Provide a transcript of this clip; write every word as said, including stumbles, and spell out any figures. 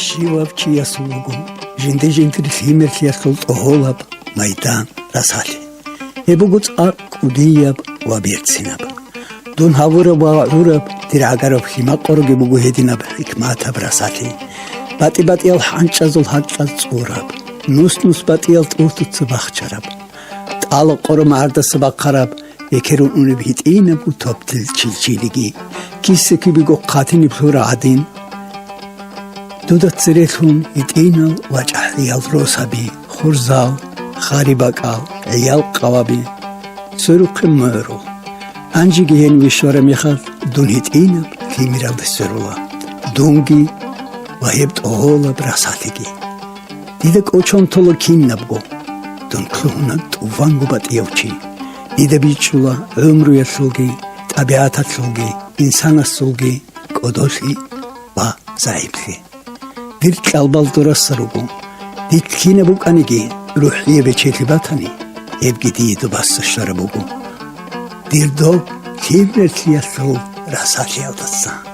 Щивав чиясул вуго жинди-жиндир лъимерлъиялъул тӀогьолаб майдан расалъи. Гьеб буго цӀакъ кӀудияб ва берцинаб. Дун гьавураб ва гӀураб дир гӀагараб лъимакъ къороги буго гьединаб хӀикматаб расалъи. БатӀи-батӀиял хӀанчӀазул гьаркьаз цӀураб, нус-нус батӀиял тӀугьдуца бахчараб, тӀала къоро магӀардаса бахъараб, бекерун унеб гьитӀинабго топтил чилчилиги, киса-кибего хъатиниб лъура гӀадин, дуда церелъун гьитӀинал ва чӀахӀиял росаби, хурзал, харибакӀал, гӀиял къаваби, сверухъе мору. Гьанжеги гьенив ишвараб мехалъ, дун гьитӀинаб лъимералде сверула, дунги ва гьеб тӀогьолаб расалъиги. Дида кӀочон тола кинабго, дун лъугьуна тӀуванго батӀияв чи. Дида бичӀчӀула гӀумруялъулги, тӀабигӀаталъулги, инсанасулги кӀодолъи ва загӀиплъи. Дир кьалбал дураса руго. Дид кинаб букӀаниги, рухӀие бечелъи батани, гьебги дие добаса щвараб буго. Дир доб лъимерлъиялъул расалъиялдасан.